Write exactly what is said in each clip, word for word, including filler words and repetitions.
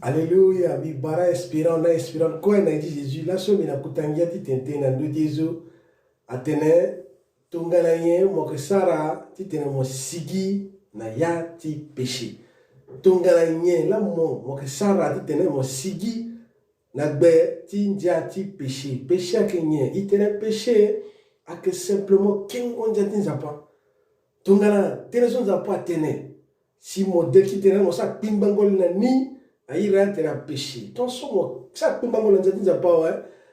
Alléluia. Mbi bara espérant na espérant kue na iri ti Jésus. Laso mbi na kota ngia ti tene tënë na ndö ti ye so. Atene, tongana nyen mo yeke sara titene mo sigi na ya ti péché? Tongana nyen la mo, mo yeke sara titene mo sigi na gbe ti ndia ti péché? Péché ayeke nyen? E tene péché ayeke simplement kengo ndia ti Nzapa. Tongana tënë so Nzapa atene, si mo de titene mo sara kpingbango li na ni, a iri atene apéché. Tant so mo sara kpingbango li na ndia ti Nzapa awe,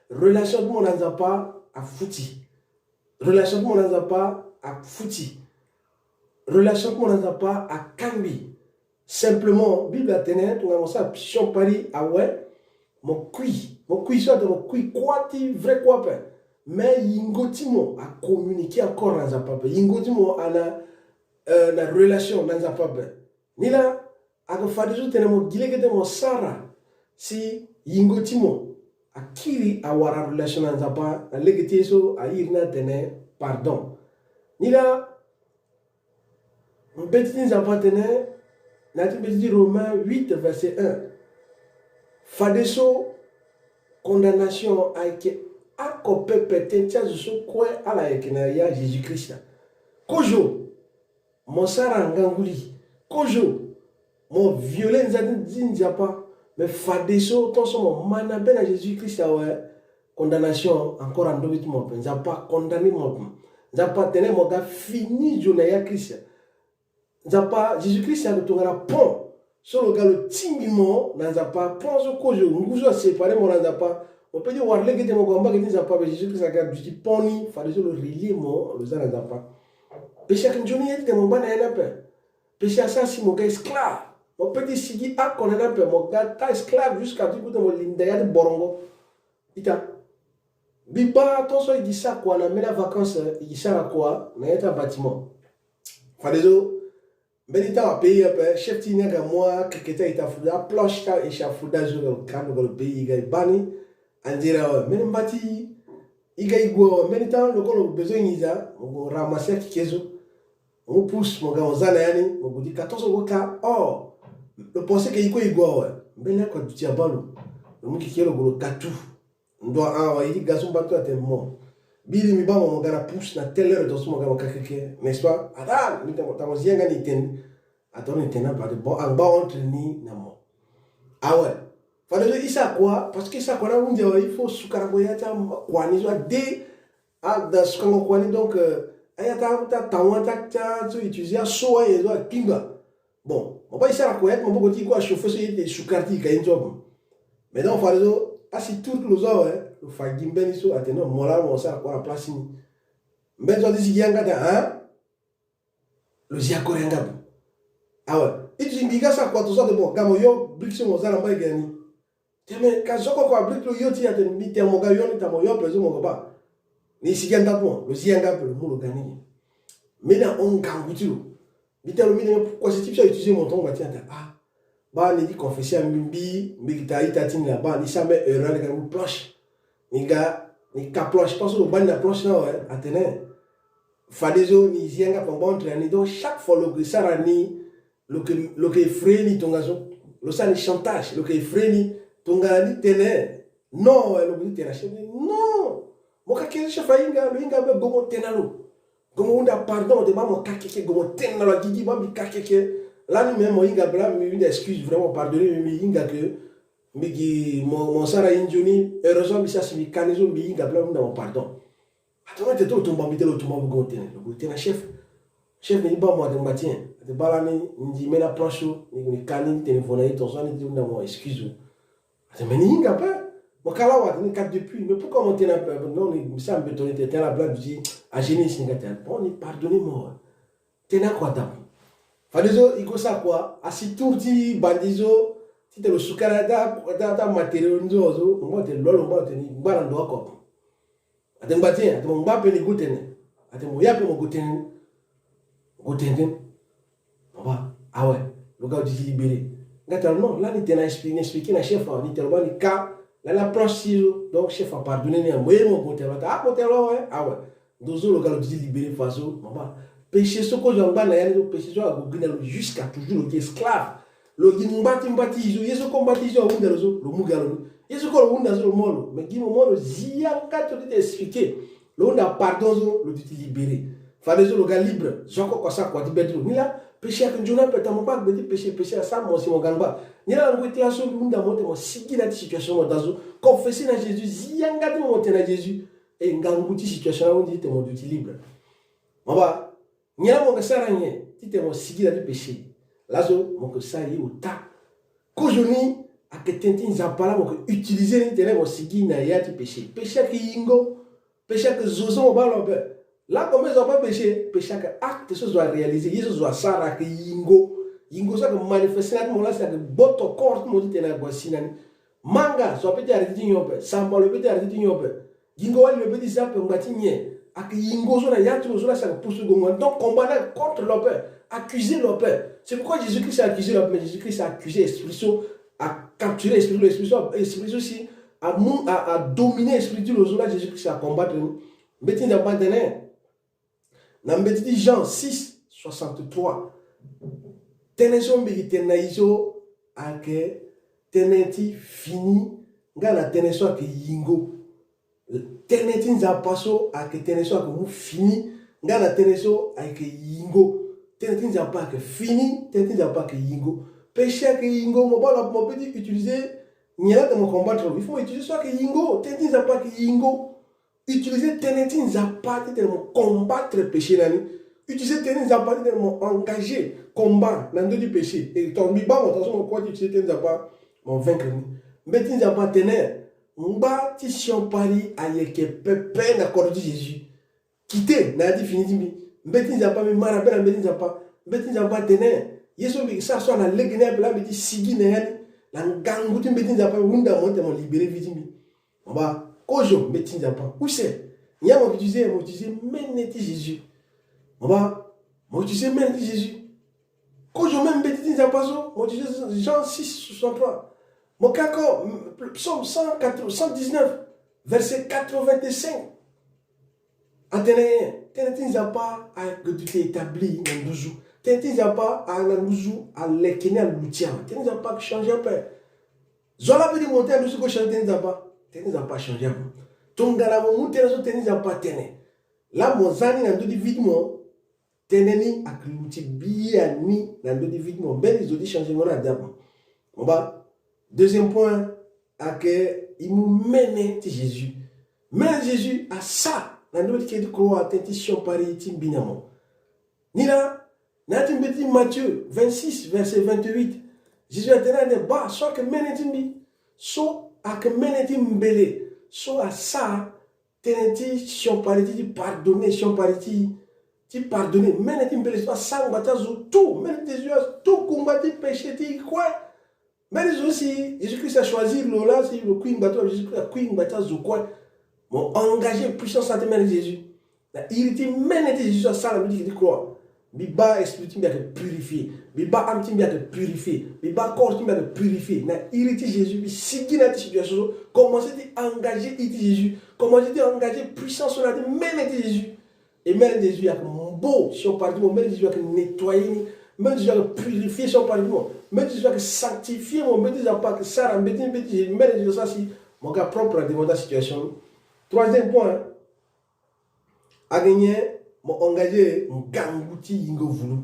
relation ti mo na Nzapa afuti. Relation ti mo na Nzapa afuti. Relation ti mo na Nzapa akangbi. Simplement, Bible atene, tongana mo sara sioni paris awe, mo kui. Mo kui so atene mo kui kuâ ti vrai kuâ ape. Mais yingo ti mo acommuniquer encore na Nzapa ape. Yingo ti mo ana, euh, na relation na Nzapa ape. Ni laa, ayeke fadeso tene mo gi lege ti mo sara si yingo ti mo akiri awara relation na Nzapa, na lege ti ye so a iri ni atene pardon. Ni laa, mbeti ti Nzapa atene, na ya ti mbeti ti Romain huit verset un, fadeso condamnation ayeke oko pepe tënë ti azo so kue ala yeke na ya Jésus Christ. Kozo mo sara ngangu li, kozo mo violer ndia ti Nzapa. Mais fadeso tant so mo mä na be na Jésus Christ awe, condamnation encore ando be ti mo ape. Nzapa acondamner mo ape. Nzapa atene mo ga fini zo na ya Christ. Nzapa, Jésus Christ ayeke tongana pont so lo ga lo tingbi mo na Nzapa. Pont so kozo, ngu so aséparer mo na Nzapa. Mo peut ti wara lege ti mo gue na mbage ti Nzapa, mais Jésus Christ aga duti pont ni fadeso lo relier mo, lo za na Nzapa. Péché ayeke nzoni ye titene mo ngba na ya ni ape. Péché asara si mo ga esclave. Mo peut ti sigi oko na ni ape, mo ga taa esclave jusqu'à ti kute mo linda ya ti borongo. Ita. Mbi bâ tant so e gi sara kua na mbeni avacance, e gi sara kua na ya ti abâtiment. Fadeso, mbeni temps apays ape, chef ti e ni aga mu akeke ti a-échafaudage, aplanche ti a-échafaudage so, lo ka lo ga lo payer, e ga e bâ ni. Anzere awe, mbeni mba ti e ga e gue awe, mbeni temps lo ko lo besoin nginza, mo ramasser akeke so. Mo mu pousse, mo ga mo za na ya ni, mo gue ti ka tant so lo ko ka, oh, lo pensé que e kue e gue awe. Mbeni oko aduti abâ lo. Lo mu keke lo gue lo ka tout. Ndo a awe, e ti ga so mba ti lo atene mo. Biri mbi bâ mo, mo ga na pousse na telle heure, tongaso mo ga mo ka keke, n'est-ce pas? Ata, mbi tene mo, tene mo zi yanga ni tene. Atene ni tene na bade, bon, angba entre ni na mo. Awe. Fadeso e sara kua, parce que e sara kua na ahunzi awe, il faut sukara kua ya ti akua ni so ade, ada sukango kua ni, donc, euh, aya ti a, ti a tawa ti a, ti a so utiliser aso aye so akpingba. Bon, mo bâ e sara kua ya ti maboko ti e kue achauffer so ye ti sukara ti e ka ye ni so ape. Mais donc fadeso, asi tour ti lo so awe, lo fa gi mbeni so atene non, mo laa mo sara kua na place ti ni. Mbeni so ati sigi yanga ate, hein? Lo zi akore yanga ape. Awe, e duti mbi ga sara kua tongaso ate bon, ga mo yo brique so mo za na mbage ni. Tene ka zo oko abrique lo yo ti e ate mbi tene mo ga yo ni, tene mo yo ape so mo ga bâ. Ni sigi anda ti mo, lo zi yanga ape, lo mu lo ga ni. Mbeni ahon ngangu ti lo. Mbi tene lo, mbi tene pourquoi si ti biso a utiliser mo tongba ti e ate ah. Bâ ni di confesser mbi, mbi, mbi gi ta ita ti ni la, bâ ni sara mbeni erreur, ni ga ni mu planche. Ni ga, ni ka planche, parce que lo bâ ni na planche ni awe, atene. Fadeso ni zi yanga ape, angba entre na ni. Donc chaque fois lo ke sara ni, lo ke, lo ke effrayer ni tongaso. Lo sara ni chantage, lo ke effrayer ni. Tongana ni tene non, eh, lo ke ti tene na chef ni, non. Mo ka keke, chef ahinga, lo hinga be, gue mo tene na lo. Gue mo hunda pardon, mo tene bâ mo ka keke, gue mo tene na lo agigi, bâ mbi ka keke. Lani même mo hinga ape, lani mbi hunda excuse, vraiment pardonner mbi, mbi hinga que mbi gi mo, mo sara ye nzoni, heureusement mbi sara si mbi ka ni so, mbi hinga ape, lani mbi hunda mo pardon. Atene non, tene ti lo tumba, mbi tene lo tumba, mbi gue mo tene, lo gue tene na chef. Chef ni bâ mo, atene ngba ti nyen? Atene bâ lani ni ndi mbeni aplanche so, ni gue ni ka ni, ni tene vo na ye tongaso, ni ti hunda mo excuse. Atene mais ni hinga ape. Mo ka laa awe? Atene ni ka depuis. Mais pourquoi mo tene ape? Non, ni sara mbeto, ni tene tene la blague, ni ti agénie ni si ni ka tene. Bon, ni pardonner mo awe. Tene oko ata. Fadeso e go sara kua, asi tour ti bandi so, ti tene lo sukara ta, ta, ta matériau ni so, so, lo ngba tene lo, lo ngba tene ni ngba na ndo oko. Atene ngba ti nyen? Atene mo ngba ape ni go tene. Atene mo ya ape mo go tene ni. Go tene tene. Mo bâ, awe, lo ga lo duti libéré. Nga tene lo non, lani tene na expliquer, ni expliquer na chef awe, ni tene lo bâ ni ka, lani aplanche ti so, donc chef apardonner ni awe, mo ye mo go tene lo, ata ah mo tene lo awe, awe. Ndo so lo ga lo duti libéré fadeso, mo bâ. Péché so kozo angba na ya ni so, péché so ague gi na lo jusqu'à toujours, lo gi esclave. Lo gi ngba ti ngba ti e so, ye so kue ngba ti e so ahunda lo so, lo mu ga lo ni. Ye so kue lo hunda so, lo mu lo. Mais gi mo mu lo zi yanga ti lo ti expliquer. Lo hunda pardon so, lo duti libéré. Fadeso lo ga libre. Zo oko kua sara kua ti be ti lo. Nilaa, péché ayeke nzoni ape. Tongana mo kpâ gbe ti péché, péché asara mo si mo ga ngba. Nilaa, na ngoi ti laso lo hunda mo ti tene mo sigi na ya ti situation mo daa so. Confesser na Jésus, zi yanga ti mo, mo tene na Jésus. E ngangu ti situation ni ahundi ti tene mo duti libre. Mo baa, nyen laa mo yeke sara nyen ti tene mo sigi na ya ti péché? Laso mo yeke sara ye ota. Kozoni ayeke tënë ti Nzapa laa mo yeke utiliser ni ti tene mo sigi na ya ti péché. Péché ayeke yingo. Péché ayeke zo so mo baa lo ape. Laa comme zo abaa péché, péché ayeke acte so zo aréaliser, ye so zo asara ayeke yingo. Yingo so ayeke manifester na ya ti mo laa si ayeke gboto corps ti mo ti tene ague asi na ni. Manga, zo apeut ti arrêter ti nyon ape. Samba, lo peut ti arrêter ti nyon ape. Gingo wali, lo peut ti zia ape ngbanga ti nyen? Ayeke yingo so na ya ti lo so laa si ayeke pusu gongo. Donc combat ni ayeke contre lo ape. Accuser lo ape. C'est pourquoi Jésus-Christ a accusé lo ape, mais Jésus-Christ a accusé esprit so, a capturer esprit lo, esprit so, esprit so si amu, a, a dominer esprit ti lo so laa Jésus-Christ a combattre ni. Mbeti Nzapa atene na mbeti ti Jean six soixante-trois, tënë so mbi yeke tene na e so ayeke tënë ti fini, nga na tënë so ayeke yingo. Tënë ti Nzapa so ayeke tënë so ayeke mu fini, nga na tënë so ayeke yingo. Tënë ti Nzapa ayeke fini, tënë ti Nzapa ayeke yingo. Péché ayeke yingo, mo baa lo ape, mo peut ti utiliser nyen laa tene mo combattre lo? Il faut mo utiliser so ayeke yingo, tënë ti Nzapa ayeke yingo. Utiliser tënë ti Nzapa ti tene mo combattre péché na ni. Utiliser tënë ti Nzapa ti tene mo engager combat na ndö ti péché. E tonga mbi baa mo, tongaso mo kue ti utiliser tënë ti Nzapa, mo vaincre ni. Mbeti Nzapa atene, ngba ti siokpari ayeke pepe na kodro ti Jésus. Quitté na ya ti fini ti mbi. Mbeti Nzapa, mbi ma na be na mbeti Nzapa. Mbeti Nzapa atene, ye so mbi yeke sara so na lege ni ape laa mbi ti sigi na ya ni. Na ngangu ti mbeti Nzapa, hunda mo ti tene mo libérer vie ti mbi. Mo baa, kozo mbeti Nzapa. Use, nyen mo yeke utiliser? Mo utiliser mene ti Jésus. Mo baa, mo utiliser mene ti Jésus. Kozo même mbeti ti Nzapa so, mo utiliser Jean six soixante-trois. Mo ka ko, mm, psaume cent quatre, cent dix-neuf, verset quatre-vingt-cinq. Atene nyen? Tënë ti Nzapa ayeke duti établi na nduzu. Tënë ti Nzapa ayeke na nduzu, aleke ni, aluti awe. Tënë ti Nzapa ayeke changer ape. Zo laa apeut ti monter na nduzu ti go changer tënë ti Nzapa. Tënë ti Nzapa ayeke changer ape. Tongana mo mu tënë so tënë ti Nzapa atene, laa mo zia ni na ndö ti vie ti mo, tënë ni ayeke luti biani na ndö ti vie ti mo. Mbeni zo ti changer mo ni ade ape. Mo baa, deuxième point, ayeke e mu mene ti Jésus. Mene ti Jésus asara na ndö ti keke ti croix, tënë ti siokpari ti mbi na mo. Nilaa, na ya ti mbeti ti Matthieu vingt-six, verset vingt-huit, Jésus atene ande, baa, so ayeke mene ti mbi, so ayeke mene ti mbele, so asara tënë ti siokpari ti, ti pardonner, siokpari ti, ti pardonner. Mene ti mbele so asara ngba ti azo tout. Mene ti Jésus atuku ngba ti péché ti e kue. Mbeni zo si Jésus Christ a choisir lo laa si lo kui ngba ti lo, Jésus Christ akui ngba ti azo kue. Mo engager puissance na ya ti mene ti Jésus. Na iri ti mene ti Jésus so asara na ndö ti keke ti croix. Mbi baa esprit ti mbi ayeke purifier. Mbi baa âme ti mbi ayeke purifier. Mbi baa corps ti mbi ayeke purifier. Na iri ti Jésus mbi sigi na ya ti situation so. Commencer ti engager iri ti Jésus. Commencer ti engager puissance so na ya ti mene ti Jésus. E mene ti Jésus ayeke mbo siokpari ti mo. Mene ti Jésus ayeke nettoyer ni. Mene ti Jésus ayeke purifier siokpari ti mo. Mene ti Jésus ayeke sanctifier mo. Mene ti Jésus ayeke sara mbeti, mbeti ti Jésus, mene ti Jésus asara si mo ga propre na devant ta situation. Troisième point, ayeke nyen? Mo engager ngangu ti yingo vulu.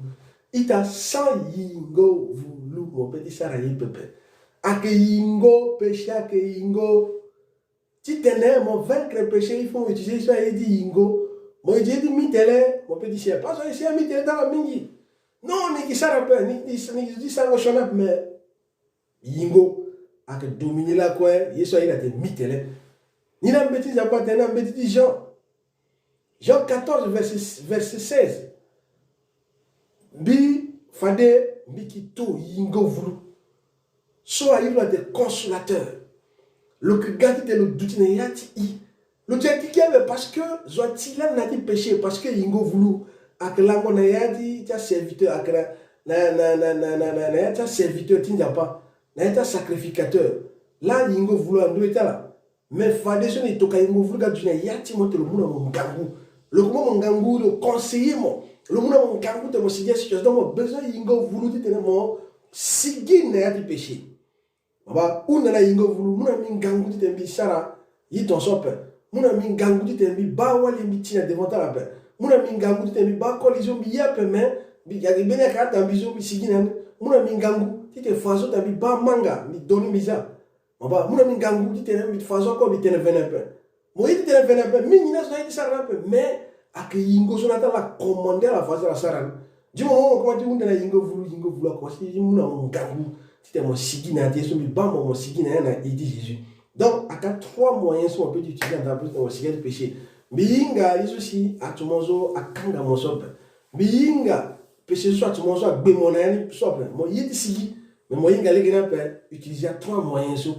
Ita, sans yingo vulu mo peut ti sara ye pepe. Ayeke yingo, péché ayeke yingo. Ti tene mo vaincre péché, il faut mo utiliser so aye ti yingo. Mo utiliser ti mi tele, mo peut ti sia. Parce que si ami tele ti ala mingi. Non, ni yeke sara ape, ni, ni, ni, ni sarango sioni ape, mais yingo ayeke dominer lakue ye so aye na tene mi tele. Ni na mbeti ti Nzapa atene na mbeti ti Jean. Jean quatorze, verset, verset seize. Mbi, fade mbi yeke to yingo vulu. So a iri lo atene Consolateur. Lo yeke ga ti tene lo duti na ya ti e. Lo ti akiki ape parce que zo ati lani na ya ti péché, parce que yingo vulu ayeke lango na ya ti, ti aserviteur, ayeke na, na, na ya ti aserviteur ti Nzapa, na ya ti asacrificateur. Laa yingo vulu ando ye ti ala. Mais fadeso ni tokua yingo vulu ga duti na ya ti mo ti tene lo mu na mo ngangu. Lo yeke mu na mo ngangu, lo conseiller mo. Lo mu na mo ngangu ti tene mo sigi na situation. Donc mo besoin yingo vulu ti tene mo Sigi na ya ti péché. Baba, hunda na yingo vulu, mu na mbi ngangu titene mbi sara ye tongaso ape. Mu na mbi ngangu titene mbi baa wali mbi ti na devant ti ala ape. Mu na mbi ngangu titene mbi baa koli so mbi ye ape, me mbi yeke beni aka ata mbi so mbi sigi na ni. Mu na mbi ngangu titene fa so ta mbi baa manga mbi do ni mbi za. Baba, mu na mbi ngangu titene mbi fa so ako mbi tene vene ape. Mo ye ti tene vene ape, mingi na so na ye ti sara ni ape, me ayeke yingo so na ata ala commandé ala fa so ala sara ni. Du moment mo komanse ti hunda na yingo vulu, yingo vulu akomanse ti mu na mo ngangu titene mo sigi na ya ti ye so mbi baa mo, mo sigi na ya na iri ti Jésus. Donc ayeke trois moyens so mo peut ti utiliser na ndara ti mo sigi na ya ti péché. Mbi hinga ye so si atumo so akanga mo so ape. Mbi hinga péché so atumo so agbe mo na ya ni so ape. Mo ye ti sigi, mais mo hinga lege ni ape utiliser a trois moyens so.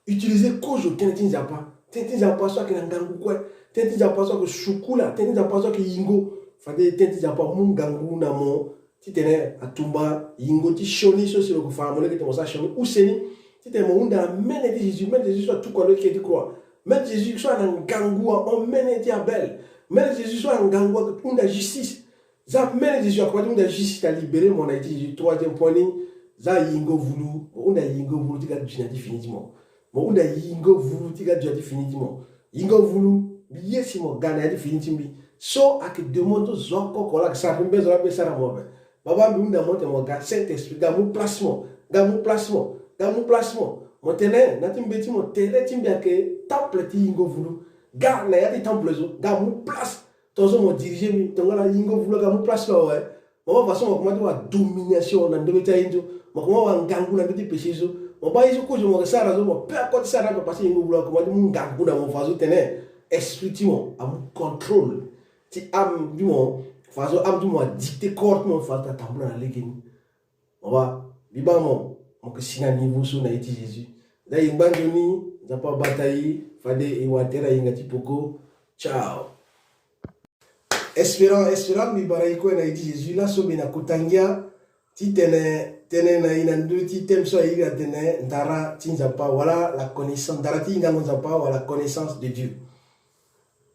Utiliser kozo tënë ti Nzapa. Tënë ti Nzapa so ayeke na ngangu kue. Tënë ti Nzapa so ayeke sukula. Tënë ti Nzapa so ayeke yingo. Fade tënë ti Nzapa amu ngangu na mo titene atumba yingo ti sioni so si lo yeke fa na mo lege titene mo sara sioni use ni. Titene mo hunda na mene ti Jésus, mene ti Jésus so atuku na lo ti keke ti croix. Mene ti Jésus so ayeke na ngangu ahon mene ti Abel. Mene ti Jésus so ayeke na ngangu ahunda justice. Za mene ti Jésus akomanse ti hunda justice, ta libéré mo na iri ti Jésus. Troisième point ni, za yingo vulu. Mo hunda yingo vulu ti ga duti na ya ti fini ti mo. Mo hunda yingo vulu ti ga duti na ya ti fini ti mo. Yingo vulu, mbi ye si mo ga na ya ti fini ti mbi. So ayeke demande so zo oko oko laa ayeke sara ti mbezo laa mbi sara mo ape. Baba, mbi hunda mo titene mo ga, Saint-Esprit ga mu place mo. Ga mu place mo. Ga mu place mo. Mo tene na ya ti mbeti mo, tere ti mbi ayeke temple ti yingo vulu. Ga na ya ti temple so, ga mu place. Tongaso mo dirigé mbi, tongana yingo vulu aga mu place lo awe. Mo baa façon mo komanse ti wara domination na ndö ti aye ni so. Mo komanse wara ngangu na ndö ti péché so. Mo baa ye so kozo mo yeke sara so, mo peut encore ti sara ape parce que yingo vulu akomanse ti mu ngangu na mo façon tene esprit ti mo amu contrôle ti âme ti mo, façon âme ti mo adicté corps ti mo façon ta tambula na lege ni. Mo baa, mbi baa mo, mo yeke si na niveau so na iri ti Jésus. Nda e ngba nzoni, Nzapa abata e, fade e wara tere na yenga ti peko. Ciao. Espérant, espérant mbi bara e kue na iri ti Jésus, laso mbi na kota ngia ti tene, tene na e na ndö ti thème so airi atene ndara ti Nzapa, wala la connaissance, ndara ti hingango Nzapa, wala connaissance de Dieu.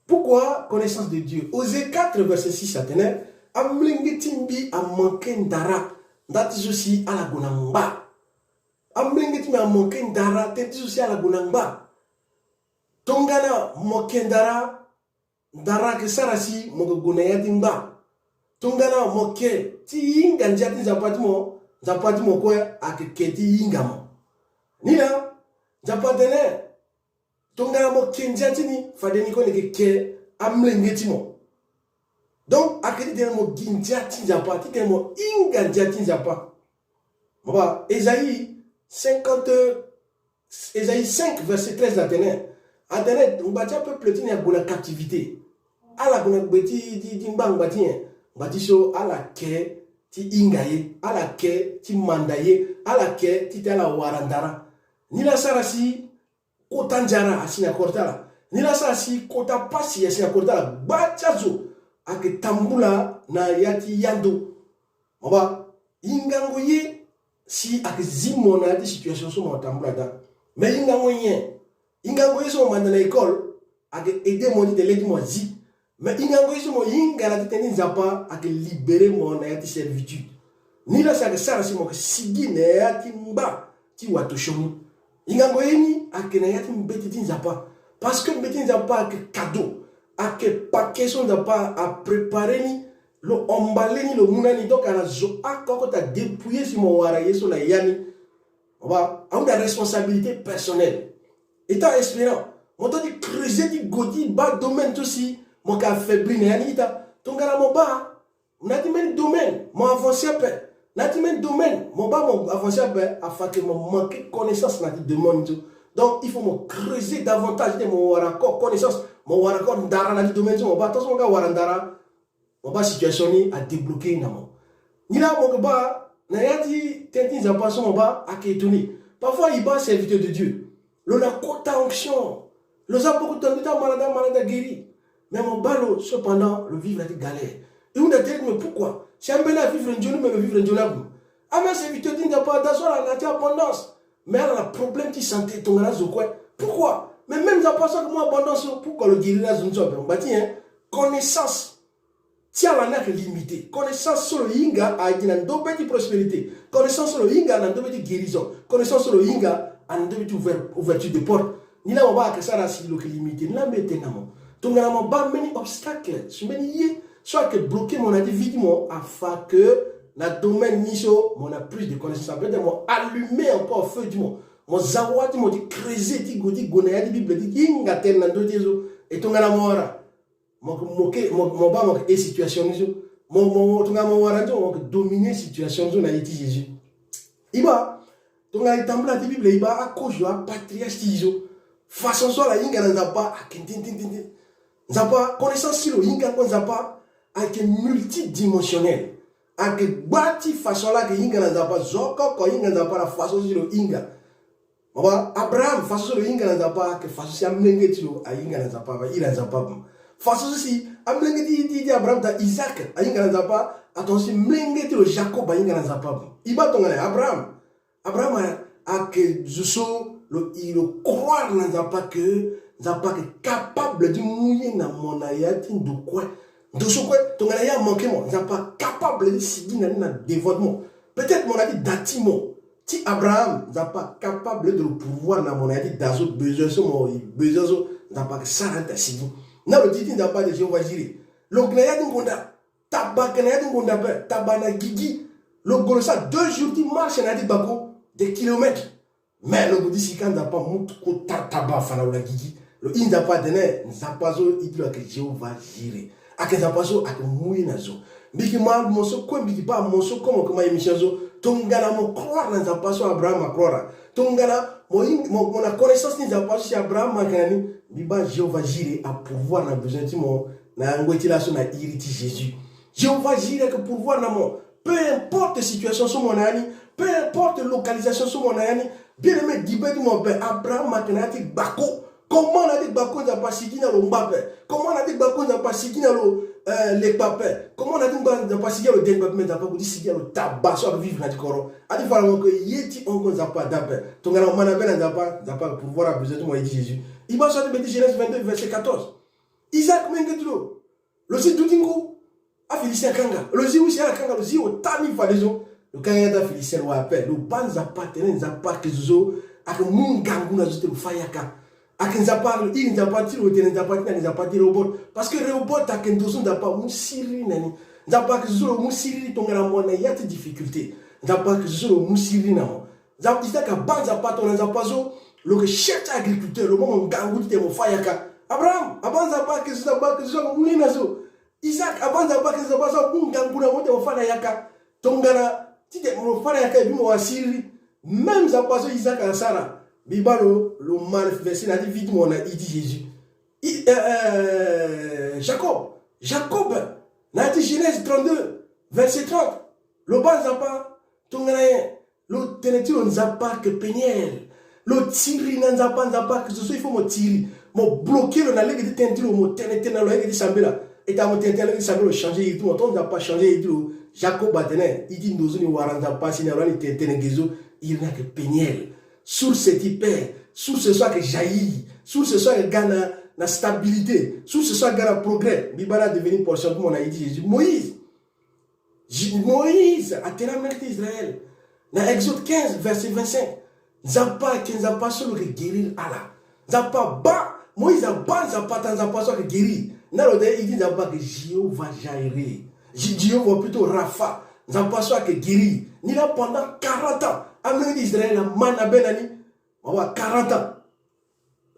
Pourquoi connaissance de Dieu? Osée quatre, verset six atene, amolenge ti mbi amanke ndara, nda ti so si ala gue na ngba. Amolenge ti mbi amanke ndara, tënë ti so si ala gue na ngba. Tongana mo ke ndara, ndara ayeke sara si mo ke gue na ya ti ngba. Tongana mo ke ti hinga ndia ti Nzapa ti mo, Nzapa ti mo kue ayeke ke ti hinga mo. Ni laa, Nzapa atene, tongana mo ke ndia ti ni, fade ni kue ni yeke ke amolenge ti mo. Donc ayeke ti tene mo gi ndia ti Nzapa, ti tene mo hinga ndia ti Nzapa. Mo baa, Esaïe cinquante, Esaïe cinq, verset treize atene, atene ngba ti apeuple ti ni ague na captivité. Ala gue na gbe ti, ti, ti ngbangba ti nyen? Ngba ti so ala ke ti hinga ye, ala ke ti manda ye, ala ke ti tene ala wara ndara. Ni laa asara si kota nzara asi na kore ti ala. Ni laa asara si kota pasi asi na kore ti ala. Gba ti azo ayeke tambula na ya ti yando. Mo baa, hingango ye si ayeke zi mo na ya ti situation so mo tambula daa. Mais hingango nyen? Hingango ye so mo manda na école ayeke aidé mo ti tene le ti mo azi. Mais hingango ye so mo hinga na ti tënë ti Nzapa ayeke libéré mo na ya ti servitude. Ni laa si ayeke sara si mo yeke sigi na ya ti ngba ti wato sioni. Hingango ye ni ayeke na ya ti mbeti ti Nzapa. Parce que mbeti ti Nzapa ayeke cadeau, ayeke paquet so Nzapa apréparé ni, lo emballé ni, lo mu na ni. Donc ala zo oko oko ta dépouillé si mo wara ye so na ya ni. Mo baa, ahunda responsabilité personnelle. Étant espérant, mo doit ti creuser ti gue ti baa domaine so si mo yeke affaibli na ya ni ita. Tongana mo baa, na ya ti mbeni domaine mo avancé ape. Na ya ti mbeni domaine mo baa mo avancé ape, afa ke mo manqué connaissance na ya ti domaine so. Donc il faut mo creuser davantage, ti mo wara encore connaissance, mo wara encore ndara na ya ti domaine so mo baa. Tant so mo ga wara ndara, mo baa situation ni adébloqué na mo. Ni laa mo yeke baa na ya ti tënë ti Nzapa so mo baa ayeke étonné. Parfois e baa serviteur de Dieu, lo na kota onction, lo za beaucoup de temps, lo ti amalade, amalade aguéri. Mais mo baa lo, cependant lo vivre na ya ti galère. E hunda tere ti me pourquoi? Si ambeni avivre nzoni, me me vivre nzoni ape. Ambeni aserviteur ti Nzapa, da so ala na ya ti abondance, mais ala na problème ti santé tongana azo kue. Pourquoi? Mais même Nzapa so ayeke mu abondance so, pourquoi lo guérir azo ni so ape? Ngba ti nyen? Connaissance. Ti ala ni ayeke limité. Connaissance so lo hinga ayeke na ndö be ti prospérité. Connaissance so lo hinga na ndö be ti guérison. Connaissance so lo hinga na ndö be ti ouver-, ouverture de porte. Ni laa mo baa ayeke sara si lo yeke limité. Ni laa mbi tene na mo. Tongana mo baa mbeni obstacle, si mbeni ye so ayeke bloqué mo na ya ti vie ti mo, afa que na domaine ni so mo na plus de connaissance. Peut-être mo allumer encore feu ti mo. Mo za wâ ti mo ti creuser ti gue ti gue na ya ti Bible ti hinga tënë na ndö ti ye so. E tongana mo wara, mo, mo, mo, mo baa mo yeke e situation ni so. Mo, mo, mo, tongana mo wara ni so, mo yeke dominer situation ni so na iri ti Jésus. E baa, tongana e tambula ti Bible, e baa akozo, apatriarche ti e so. Façon so ala hinga na Nzapa ayeke tintintintin. Nzapa, connaissance ti lo hinga kue Nzapa ayeke multidimensionnel. Ayeke gba ti façon laa ayeke hinga na Nzapa. Zo oko ahinga Nzapa na façon so si lo hinga. Mo baa, Abraham, façon so lo hinga na Nzapa ayeke façon so si amolenge ti lo ahinga na Nzapa, ahinga na Nzapa. Façon so si amolenge ti, ti, ti Abraham daa Isaac ahinga na Nzapa, atonga so si molenge ti lo Jacob ahinga na Nzapa. E baa tongana Abraham. Abraham a, ayeke zo so lo, e lo croire na Nzapa que Nzapa ayeke capable ti mu ye na mo na ya ti ndo kue. Ndo so kue, tongana ye amanqué mo, Nzapa capable ti sigi na ni na devant ti mo. Peut-être mo na ya ti da ti mo. Ti Abraham, Nzapa capable de lo pourvoir na mo na ya ti da so, besoin so mo, besoin so, Nzapa ayeke sara ni ta sigi. Na lo di ti Nzapa ayeke Jéhovah Jiré. Lo yeke na ya ti ngonda. Taba ayeke na ya ti ngonda ape, taba na gigi. Lo gue lo sara deux jours ti marche na ya ti gbako, des kilomètres. Mais lo gue ti sika Nzapa amu kota taba afa na lo na gigi. Lo iri Nzapa atene, Nzapa so iri ti lo ayeke Jéhovah Jiré. Ayeke Nzapa so ayeke mu ye na zo. Mbi yeke ma mo so kue, mbi yeke baa mo so kue mo yeke ma émission so. Tongana mo croire na Nzapa so Abraham acroire. Tongana mo, mo, mo na connaissance ti Nzapa so si Abraham ayeke na ni. Mbi baa Jéhovah Jiré apourvoir na besoin ti mo. Na ngoi ti laso na iri ti Jésus. Jéhovah Jiré ayeke pourvoir na mo. Peu importe situation so mo na ya ni, peu importe localisation so mo na ya ni. Bien-aimé, gi be ti mo ape, Abraham ayeke na ya ti gbako. Comment na ya ti gbako Nzapa asigi na lo ngba ape? Comment na ya ti gbako Nzapa asigi na lo, euh, lekpa ape? Comment na ya ti ngba Nzapa asigi na lo dengbe ape? Mais Nzapa ague ti sigi na lo taba so ayeke vivre na ya ti kodro. A ti fa na mo ke ye ti hongo Nzapa ada ape. Tongana mo ma na be na Nzapa, Nzapa ayeke pourvoir abesoin ti mo na iri ti Jésus. E baa so ati be ti Genèse vingt-deux, verset quatorze. Isaac, menge ti lo. Lo si duti ngu. Afilistin akanga. Lo zi use ala kanga, lo zi ota ni fadeso. Lo kanga ya ti Afilistin, lo wa ape. Lo baa Nzapa atene Nzapa ayeke zo so ayeke mu ngangu na zo ti tene lo fâ yaka. Ayeke Nzapa, lo iri Nzapa ti lo tene Nzapa ti na ni, Nzapa ti Rehoboth. Parce que Rehoboth ayeke ndo so Nzapa amu siriri na ni. Nzapa ayeke zo so lo mu siriri tongana mo na ya ti difficulté. Nzapa ayeke zo so lo mu siriri na mo. Nzapa, Isaac abaa Nzapa tongana Nzapa so lo yeke chef ti agriculteur, lo mu mo ngangu ti tene mo fâ yaka. Abraham abaa Nzapa ayeke zo, Nzapa ayeke zo so amu ye na zo. Isaac abaa Nzapa ayeke zo, Nzapa so amu ngangu na mo ti tene mo fâ na yaka. Tongana ti tene mo fâ na yaka et puis mo wa siriri. Même Nzapa so Isaac asara, mbi baa lo, lo manifesté na ya ti vie ti mo na iri ti Jésus. I, euh, euh, Jacob, Jacob, na ya ti Genèse trente-deux, verset trente, lo baa Nzapa tongana nyen? Lo tene ti lo Nzapa ayeke Peniel. Lo tiri na Nzapa, Nzapa ayeke zo so il faut mo tiri. Mo bloqué lo na lege ti tënë ti lo, mo tene tënë na lo na lege ti sambela. E tara mo tene tënë na lege ti sambela, lo changé iri ti mo. Tant Nzapa achangé iri ti lo, Jacob atene, iri ti ndo so ni wara Nzapa si ni wara ni tene tënë ge so, iri ni ayeke Peniel. Source ti paix, source so ayeke jaillir, source so ayeke ga na, na stabilité, source so ayeke ga na progrès. Mbi baa ni adevenir portion ti mo na iri ti Jésus. Moïse. Ji-, Moïse atene amolenge ti Israël na Exode quinze, verset vingt-cinq. Nzapa ayeke Nzapa so lo yeke guérir ala. Nzapa abaa, Moïse abaa Nzapa, tongana Nzapa so ayeke guérir. Na lo tene iri ti Nzapa ayeke Jéhovah Jiré. Ji-, Jéhovah plutôt Rapha. Nzapa so ayeke guérir. Ni laa pendant quarante ans, amolenge ti Israël ama na be na ni. Mo baa quarante ans.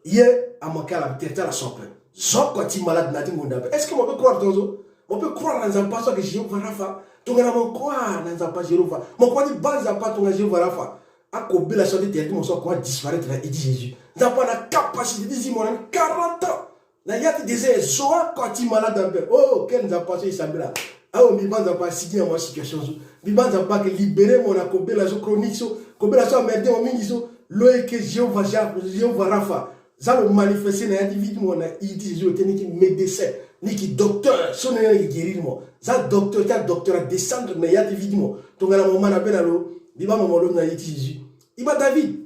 Ye amanqué ala, tere ti ala so ape. Zo oko ati malade na ya ti ngonda ape. Est-ce que mo peut croire tongaso? Mo peut croire na Nzapa so ayeke Jéhovah Rapha. Tongana mo croire na Nzapa Jéhovah, mo croire ti baa Nzapa tongana Jéhovah Rapha, akobela so ati tere ti mo so akomanse disparaître na iri ti Jésus. Nzapa na capacité ti zi mo na ni quarante ans na ya ti désert, zo oko ati malade ape. Oh, quel Nzapa so e sambela. Awe, mbi baa Nzapa asigi na mo na situation so. Mbi baa Nzapa ayeke libéré mo na kobela so chronique so. Kobela so amerde mo mingi so. Lo yeke Jéhovah Ja-, Jéhovah Rapha. Za lo manifesté na ya ti vie ti mo na iri ti Jésus, lo tene ni yeke médecin, ni yeke docteur, so ni yeke guérir mo. Za docteur ti adocteur adescendre na ya ti vie ti mo. Tongana mo ma na be na lo, mbi baa mo, mo londo na iri ti Jésus. E baa David.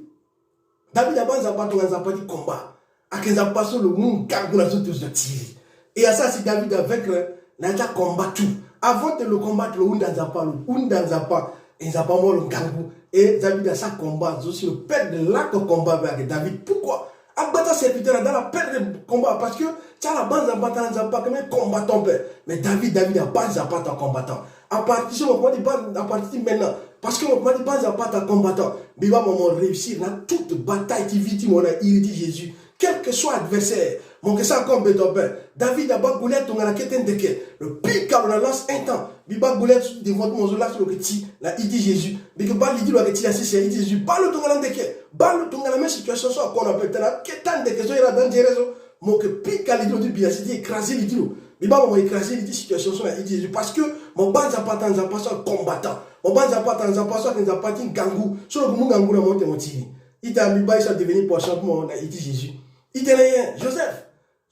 David abaa Nzapa tongana Nzapa ti combat. Ayeke Nzapa so lo mu ngangu na zo ti lo tiri. E asara si David avaincre Na ya ti acombat tout. Avant ti lo combat, lo hunda Nzapa, lo hunda Nzapa. E Nzapa amu lo ngangu. E David asara combat zo si lo perdre lac combat avec David. Pourquoi? Agba ti aserviteur adala perdre combat parce que ti ala baa Nzapa ata na Nzapa ake même combattant ape. Mais David, David abaa Nzapa ata combattant. À partir so mo komanse ti baa, à partir ti maintenant, parce que mo komanse ti baa Nzapa ata combattant, mbi baa mo, mo réussir na toute bataille ti vie ti mo na iri ti Jésus. Quel que soit adversaire, mo yeke sara encore mbeto ape. David abaa Goliath tongana kete ndeke. Lo pika lo na lance un temps. Mbi baa Goliath so ti devant ti mo so, lance lo yeke ti na iri ti Jésus. Mbi yeke baa li ti lo ayeke ti na sese na iri ti Jésus. Baa lo tongana ndeke. Baa lo tongana même situation so akono ape. Tongana kete ndeke so iri adangereux so, mo yeke pika li ti lo ti bi na sese ti écraser li ti lo. Mbi baa mo, mo écraser li ti situation so na iri ti Jésus. Parce que mo baa Nzapa ata na Nzapa so ayeke combattant. Mo baa Nzapa ata na Nzapa so ayeke Nzapa ti ngangu. So lo yeke mu ngangu na mo, mo tene mo ti iri. Ita, mbi baa ye so adevenir portion ti mo na iri ti Jésus. I tene nyen? Joseph.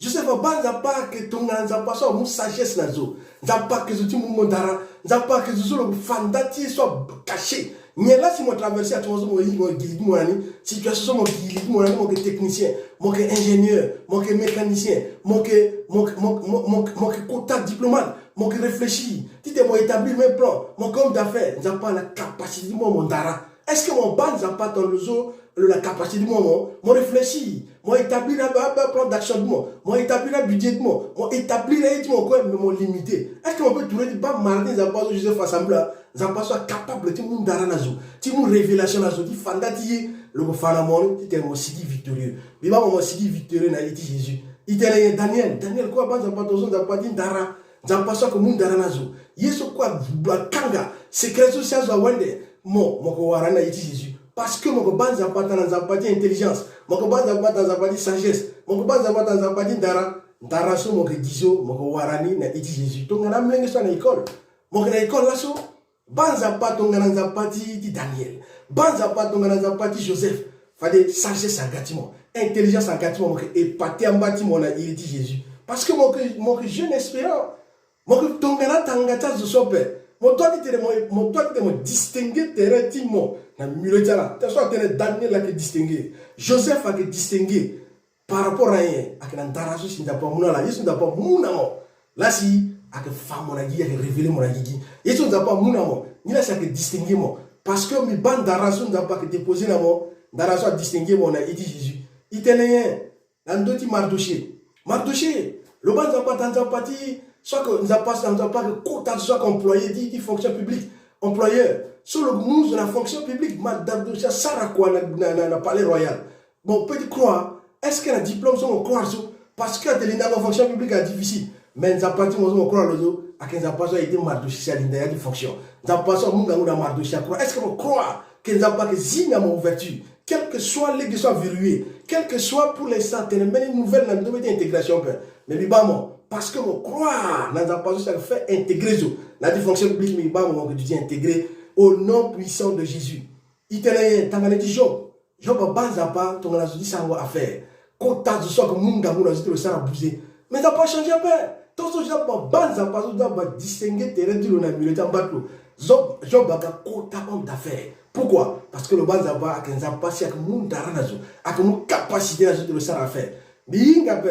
Joseph abaa Nzapa ake tongana Nzapa so amu sagesse na zo. Nzapa ake zo ti mu mo ndara. Nzapa ake zo so lo fa nda ti ye so acaché. Nyen la si mo traverser action so mo gi li ti mo na ni. Situation so mo gi li ti mo na ni, mo yeke technicien, mo yeke ingénieur, mo yeke mécanicien, mo yeke, mo yeke, mo yeke, mo yeke, mo yeke kota diplomate, mo yeke réfléchir. Titene mo établir même plan, mo yeke homme d'affaires. Nzapa na capacité ti mu mo ndara. Est-ce que mo baa Nzapa ata na lo so lo na capacité ti mu mo, mo réfléchir, mo établir a, a, a plan d'action ti mo, mo établir a budget ti mo, mo établir aye ti mo kue, mais mo limité. Est-ce que mo peut tourner ti baa mardi Nzapa so Joseph assemblée, Nzapa so acapable ti mu ndara na zo, ti mu révélation na zo, ti fa nda ti ye lo yeke fa na mo ni, titene mo sigi victorieux. Mbi baa mo, mo sigi victorieux na iri ti Jésus. I tene nyen? Daniel. Daniel kue abaa Nzapa tongaso, Nzapa ti ndara. Nzapa so ayeke mu ndara na zo. Ye so kue akanga secret so si azo awende, mo, mo yeke wara ni na iri ti Jésus. Parce que mo yeke baa Nzapa ata na Nzapa ti intelligence. Mo yeke baa Nzapa ata na Nzapa ti sagesse. Mo yeke baa Nzapa ata na Nzapa ti ndara. Ndara so mo yeke gi so, mo yeke wara ni na iri ti Jésus. Tongana amolenge so ayeke na école, mo yeke na école laso. Baa Nzapa tongana Nzapa ti, ti Daniel. Baa Nzapa tongana Nzapa ti Joseph. Fade sagesse aga ti mo, intelligence aga ti mo, mo yeke épater amba ti mo na iri ti Jésus. Parce que mo yeke, mo yeke jeune espérant. Mo yeke tongana atanga ti azo so ape. Mo doit ti tene mo, mo doit ti tene mo distinguer tere ti mo na milieu ti ala. Tel so atene Daniel ayeke distinguer, Joseph ayeke distinguer. Par rapport na nyen? Ayeke na ndara so si Nzapa amu na ala. Ye so Nzapa amu na mo, la si ayeke fa mo na gigi, ayeke révéler mo na gigi. Ye so Nzapa amu na mo, ni la si ayeke distinguer mo. Parce que mbi baa ndara so Nzapa ayeke déposer na mo, ndara so adistinguer mo na iri ti Jésus. I tene nyen? Na ndö ti Mardoché. Mardoché, lo baa Nzapa ata na Nzapa ti, so ayeke Nzapa, so Nzapa ayeke kota so ayeke employé ti, ti fonction publique, employeur. So lo mu zo na fonction publique, Mardoché asara kua na, na, na, na palais royal. Bon, petit croire, est-ce que na diplôme so mo croire so? Parce que atene linda mo fonction publique ayeke difficile. Mais Nzapa ti mo so mo croire lo so, ayeke Nzapa so a aidé Mardoché si alinda ya ti fonction. Nzapa so amu ngangu na Mardoché akroire. Est-ce que mo croire que Nzapa ayeke zi na mo ouverture? Quel que soit lege so averrouillé, quel que soit pour l'instant atene mbeni nouvelle na ndö ti intégration ape. Mais mbi baa mo, parce que mo croire na Nzapa so si ayeke fait intégrer zo na ya ti fonction publique, mbi baa mo, mo yeke duti intégré au nom puissant de Jésus. I tene nyen? Tanga ni ti Job. Job abaa Nzapa tongana zo ti sarango affaire. Kota zo so ayeke mu ngangu na zo ti lo sara buze. Mais Nzapa achangé ape. Tongaso Job abaa Nzapa so Job adistingué tere ti lo na milieu ti amba ti lo. Job, Job aga kota homme d'affaires. Pourquoi? Parce que lo baa Nzapa ayeke Nzapa si ayeke mu ndara na zo, ayeke mu capacité na zo ti lo sara affaire. Mbi hinga ape.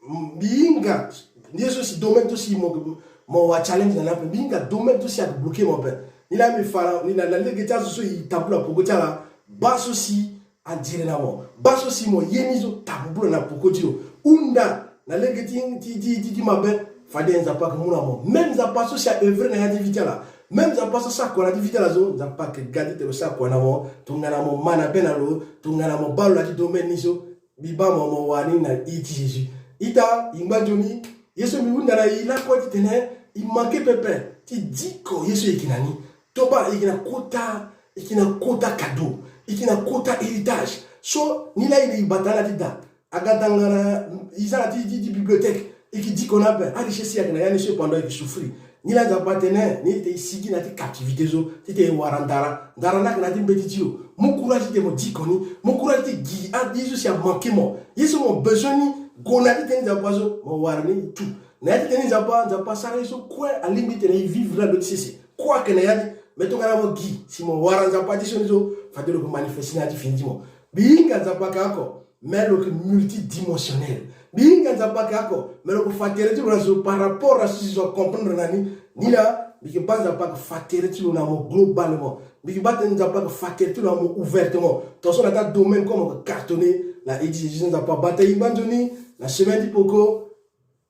Mbi hinga ye so si domaine so si mo, mo wa challenge na ni ape. Mbi hinga domaine so si ayeke bloqué mo ape. Ni la mbi fa na, ni na, na lege ti azo so e tambula peko ti ala. Baa so si andire na mo. Baa so si mo ye ni so tambula na peko ti lo. Hunda na lege ti, ti, ti, ti, ti mabe. Fade Nzapa ayeke mu na mo. Même Nzapa so si a œuvre na ya ti vie ti ala. Même Nzapa so asara kua na ya ti vie ti ala so, Nzapa ayeke ga ti tene lo sara kua na mo. Tongana mo ma na be na lo. Tongana mo baa lo na ya ti domaine ni so. Mbi baa mo, mo wara ni na iri ti Jésus. Ita, e ngba nzoni, ye so mbi hunda na e lakue titene e manqué pepe ti diko ye so e yeke na ni. Toba, e yeke na kota, e yeke na kota cadeau, e yeke na kota héritage. So ni la e na e bata na ti da. Aga tanga na, e za na ti, ti, ti bibliothèque. E yeke diko na ape, arichesse ayeke na ya ni so e pendant e yeke souffrir. Ni la Nzapa atene, ni titene e sigi na ya ti captivité so, titene e wara ndara. Ndara ni ayeke na ya ti mbeti ti lo. Mu courage titene mo diko ni. Mu courage ti gi, a, ye so si amanqué mo. Ye so mo besoin ni, gue na ya ti tënë ti Nzapa so, mo wara ni tout. Na ya ti tënë ti Nzapa, Nzapa asara ye so kue alingbi titene e vivre na ndo ti sese. Kue ayeke na ya ni. Mais tongana mo gi, si mo wara Nzapa ti sioni so, fade lo yeke manifesté na ya ti fini ti mo. Mbi hinga Nzapa ka oko. Mais lo yeke multidimensionnel. Mbi hinga Nzapa ake oko, mais lo yeke fa tere ti lo na zo par rapport na si si zo acomprendre na ni. Ni laa mbi yeke baa Nzapa ake fa tere ti lo na mo globalement. Mbi yeke baa tene Nzapa ake fa tere ti lo na mo ouvertement. Tongaso na taa domaine comme mo yeke cartonné na edi Jésus. Nzapa abata e ngba nzoni na semaine ti poko.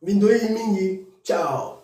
Mbi ndoye e mingi. Ciao.